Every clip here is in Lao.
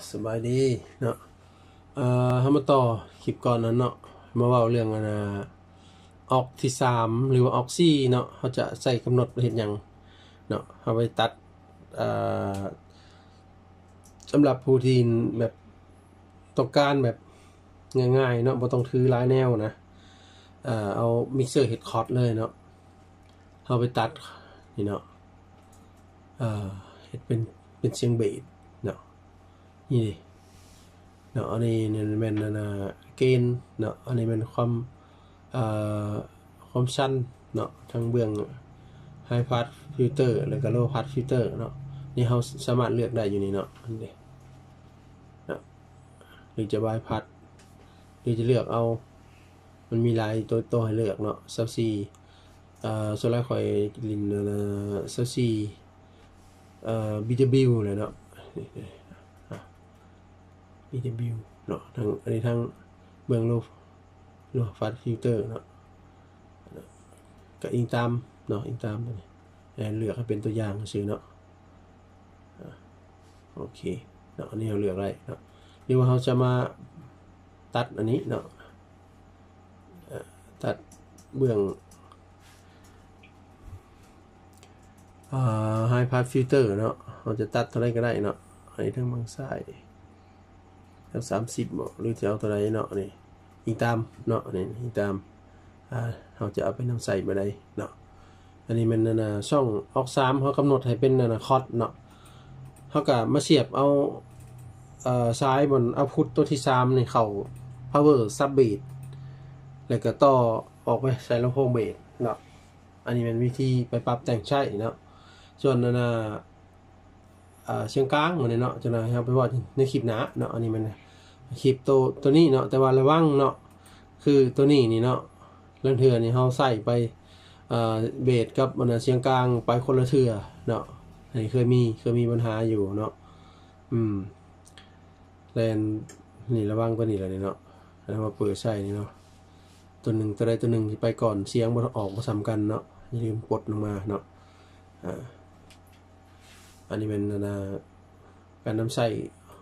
ສະບາຍດີເນາະ ເອີ ເຮົາມາຕໍ່ຄລິບກ່ອນນັ້ນເນາະ ມາເວົ້າເລື່ອງອັນນ່າ ອອກທີສາມ ຫຼືວ່າອອກສີ່ເນາະ ເຮົາຈະໃສ່ກຳນົດເຮັດຫຍັງເນາະ ເຮົາໄປຕັດ ເອີ ສຳລັບຜູ້ທີ່ແບບ ຕ້ອງການແບບງ່າຍໆເນາະ ບໍ່ຕ້ອງຖືຫຼາຍແນວນະ ເອີ ເອົາມິກເຊີເຮັດຄອດເລີຍເນາະ ເຮົາໄປຕັດນີ້ເນາະ ເອີ ເຮັດເປັນ ເປັນສຽງເບສເນາະ ນີ້ເດເນາະ ອັນນີ້ແມ່ນອັນນ່າ ເກນເນາະ ອັນນີ້ແມ່ນຄວາມ ເອີ ຄວາມຊັນເນາະ ທັງເບື້ອງໄຮພາສຟິວເຕີ ແລ້ວກໍໂລພາສຟິວເຕີເນາະ ນີ້ເຮົາສາມາດເລືອກໄດ້ຢູ່ນີ້ເນາະ ອັນນີ້ເນາະ ຫຼືຈະບາຍພາສ ຫຼືຈະເລືອກເອົາ ມັນມີຫຼາຍໂຕ ໂຕໃຫ້ເລືອກເນາະ ຊາວສີ່ ເອີ ສ່ວນຫຼາຍຂ້ອຍຫຼິ້ນອັນນ່າ ຊາວສີ່ ເອີ ບີດັບເບິນຢູ ແຫຼະເນາະ ບີດັບເບິນຢູ ເນາະ ທັງ ອັນນີ້ທັງເບື້ອງໂລ ໂລພາສຟິວເຕີເນາະ ກໍອີງຕາມເນາະ ອີງຕາມຕົວນີ້ ເລືອກໃຫ້ເປັນຕົວຢ່າງຊື່ເນາະ ໂອເຄເນາະ ອັນນີ້ເຮົາເລືອກໄດ້ເນາະ ຫຼືວ່າເຮົາຈະມາຕັດອັນນີ້ເນາະ ເອີ ຕັດເບື້ອງ ເອີ ໄຮພາສຟິວເຕີເນາະ ເຮົາຈະຕັດເທົ່າໃດກໍໄດ້ເນາະ ອັນນີ້ທາງເບື້ອງຊ້າຍ ເອົາສາມສິບບໍ ຫຼືຈະເອົາເທົ່າໃດເນາະ ອັນນີ້ອີງຕາມເນາະ ອັນນີ້ອີງຕາມ ອ່າ ເຮົາຈະເອົາໄປນຳໃຊ້ມື້ໃດເນາະ ອັນນີ້ແມ່ນອັນນ່າ ຊ່ອງອອກສາມ ເຮົາກຳນົດໃຫ້ເປັນອັນນ່າ ຄອດເນາະ ເຮົາກໍມາສຽບເອົາ ເອີ ສາຍບ່ອນເອົາພຸດຕົວທີສາມນີ້ເຂົ້າພາວເວີຊັບເບສ ແລ້ວກໍຕໍ່ອອກໄປໃສ່ລຳໂພງເບສເນາະ ອັນນີ້ແມ່ນວິທີໄປປັບແຕ່ງໃຊ້ເນາະ ສ່ວນອັນນ່າ ອ່າ ສຽງກາງມື້ນີ້ເນາະ ຈັກໜ່ອຍເຮົາໄປເວົ້າໃນຄລິບໜ້າເນາະ ອັນນີ້ແມ່ນຄລິບໂຕ ໂຕນີ້ເນາະ ແຕ່ວ່າລະວັງເນາະ ຄືໂຕນີ້ນີ້ເນາະ ລາງເທື່ອນີ້ເຮົາໃຊ້ໄປ ເອີ ເບສກັບອັນນ່າ ສຽງກາງໄປຄົນລະເທື່ອເນາະ ອັນນີ້ເຄີຍມີ ເຄີຍມີບັນຫາຢູ່ເນາະ ອືມ ແລນ ນີ້ລະວັງໂຕນີ້ແຫຼະນີ້ເນາະ ອັນເຮົາມາເປີດໃຊ້ນີ້ເນາະ ໂຕໜຶ່ງ ໂຕໃດໂຕໜຶ່ງທີ່ໄປກ່ອນ ສຽງບໍ່ອອກບໍ່ສ່ຳກັນເນາະ ຢ່າລືມປົດລົງມາເນາະ ອ່າ ອັນນີ້ແມ່ນອັນນ່າ ການນຳໃຊ້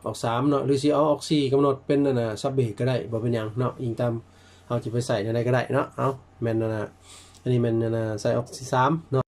ອອກສາມເນາະ ຫຼືຊິເອົາອອກສີ່ກຳນົດເປັນອັນນ່າ ຊັບເບສກໍໄດ້ ບໍ່ເປັນຫຍັງເນາະ ອີງຕາມເຮົາຈະໄປໃສ່ແນວໃດກໍໄດ້ເນາະ ເອົາ ແມ່ນອັນນ່າ ອັນນີ້ແມ່ນອັນນ່າ ໃສ່ອອກສີ່ສາມເນາະ